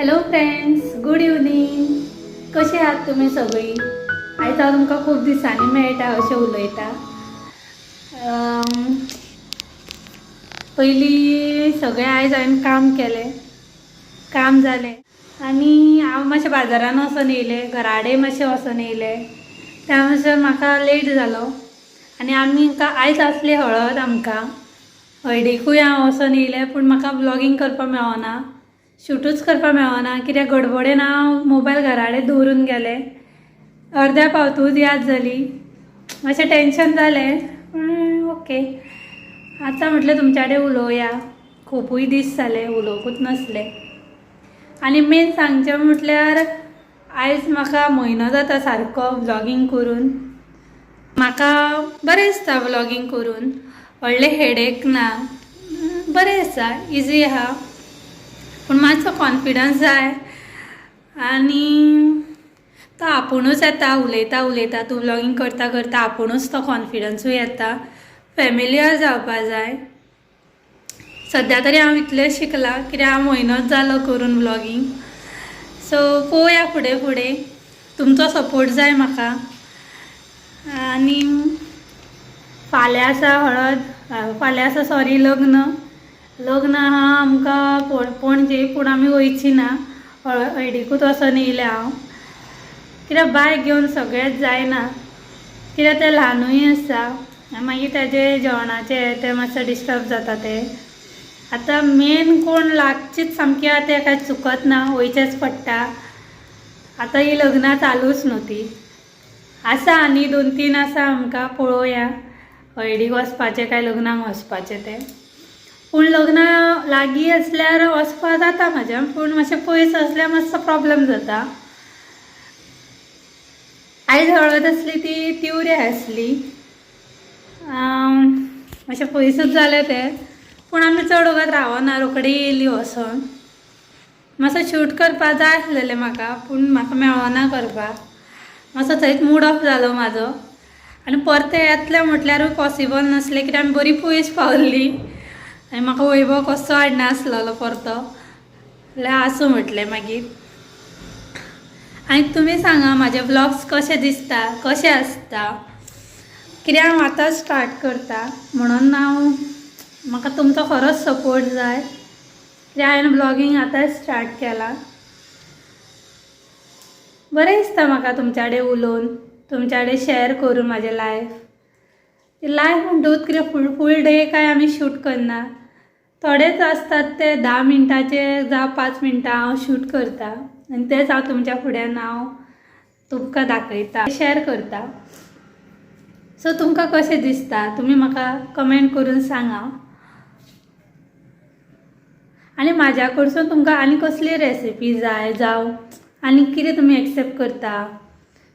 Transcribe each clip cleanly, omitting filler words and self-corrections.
Hello friends, good evening. कशे आहात तुमी सगळीं? आयज हांव तुमकां खूब दिसांनी मेळटा अशें उलयता. पयलीं सगळें आयज हांवें काम केलें, काम जालें आनी हांव मातशें बाजारान वचोन येयलें, घरा कडेन मातशें वचोन येयलें. त्या मातशें म्हाका लेट जालो आनी आमी आयज आसली हळद आमकां. हळदीकूय हांव वचोन येयलें, पूण म्हाका व्लॉगींग करपाक मेळना, शूटूच करपाक मेळना, कित्याक गडबडेन हांव मोबायल घरा कडेन दवरून गेलें. अर्द्या पावतूच याद जाली, मातशें टेंशन जालें, पूण ओके. आतां म्हटलें तुमच्या कडेन उलोवया, खुबूय दीस जाले उलोवंकूच नासले. आनी मेन सांगचें म्हटल्यार आयज म्हाका म्हयनो जाता सारको व्लॉगींग करून. म्हाका बरें दिसता व्लॉगींग करून, व्हडलें हेडेक ना, बरें दिसता, इजी आहा, पूण मातसो कॉन्फिडन्स जाय आनी तो आपुणूच येता. उलयता उलयता, तूं व्लॉगींग करता करता आपुणूच तो कॉन्फिडन्सूय येता. फेमिलियर जावपा जाय. सद्या तरी हांव इतलें शिकलां, कित्याक हांव म्हयनोच जालो करून व्लॉगींग. सो पळोवया फुडें फुडें. तुमचो सपोर्ट जाय म्हाका. आनी फाल्यां आसा हळद, फाल्यां आसा, सॉरी, लग्न. लग्न आहा आमकां पणजे, पूण आमी वयची ना. हळदीकूच वचोन येयलें हांव, कित्याक बायक घेवन सगळेंच जायना, कित्याक तें ल्हानूय आसा आनी मागीर तेजें जेवणाचें तें मातशें डिस्टर्ब जाता. तें आतां मेन कोण लागचीच सामकी आहा, तें कांय चुकत ना, वयचेंच पडटा. आतां ही लग्नां चालूच न्हू ती आसा, आनी दोन तीन आसा आमकां. पळोवया हळदीक वचपाचें काय लग्नाक वचपाचें तें. पूण लग्नां लागीं आसल्यार वचपा जाता म्हाज्यान, पूण मातशें पयस आसल्यार मातसो प्रोब्लम जाता. आयज हळद आसली ती तिवऱ्या आसली. मातशें पयसूच जालें तें, पूण आमी चड वगत रावना, रोखडी येयली वचोन. मातसो शूट करपा जाय आसलेलें म्हाका, पूण म्हाका मेळना करपाक. मातसो थंयच मूड ऑफ जालो म्हाजो आनी परतें येतलें म्हटल्यारूय पॉसिबल नासलें, कित्याक आमी बरी पयस पावल्ली आनी म्हाका वैभव कसो हाडना आसलेलो परतो. म्हणल्यार आसूं म्हटलें मागीर. आनी तुमी सांगा म्हाजे व्लॉग्स कशे दिसता, कशे आसता, कित्याक हांव आतां स्टार्ट करता म्हणून हांव म्हाका तुमचो खरोच सपोर्ट जाय, कित्याक हांवें व्लॉगींग आतांच स्टार्ट केलां. बरें दिसता म्हाका तुमच्या कडेन उलोवन, तुमच्या कडेन शेअर करून म्हाजें लायफ. लायफ म्हणटकूच कितें फूल फूल डे काय आमी शूट करना. थोडेच आसतात ते 10 मिनटाचे जावं 5 मिनटां हांव शूट करता आनी तेच हांव तुमच्या फुड्यान हांव तुमकां दाखयता, शेअर करता. सो तुमकां कशें दिसता, तुमी म्हाका कमेंट करून सांगा. आनी म्हाज्या कडसून तुमकां आनी कसली रेसिपी जाय, जावं आनी कितें तुमी एक्सेप्ट करता,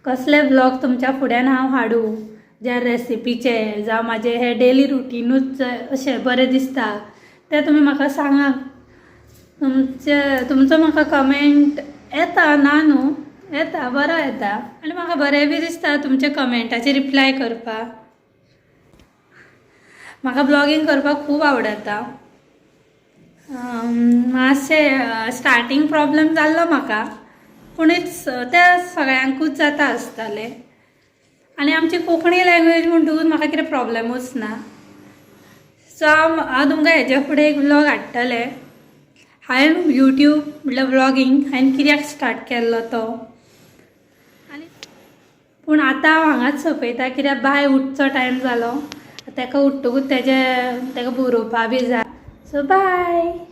कसले व्लॉग तुमच्या फुड्यान हांव हाडूं, ज्या रेसिपीचे जावं म्हाजें हे डेली रुटीनूच अशें बरें दिसता, तें तुमी म्हाका सांगा. तुमचो म्हाका कमेंट येता, ना न्हू, येता, बरो येता आनी म्हाका बरें बी दिसता तुमच्या कमेंटाचेर रिप्लाय करपाक. म्हाका ब्लॉगींग करपाक खूब आवडटा. मातशें स्टार्टींग प्रॉब्लम जाल्लो म्हाका, पूण it's ते सगळ्यांकूच जाता आसतलें. आनी आमची कोंकणी लँग्वेज म्हणटकूच म्हाका कितें प्रॉब्लमूच ना. सो हांव तुमकां हेच्या फुडें एक व्लॉग हाडटलें, हांवें यूट्यूब म्हटल्यार व्लॉगींग हांवें कित्याक स्टार्ट केल्लो तो. आनी पूण आतां हांव हांगाच सोंपयता, कित्याक बाय उठचो टायम जालो. ताका उठ्ठकूच तेजे ताका बरोवपा बी जाय. So bye.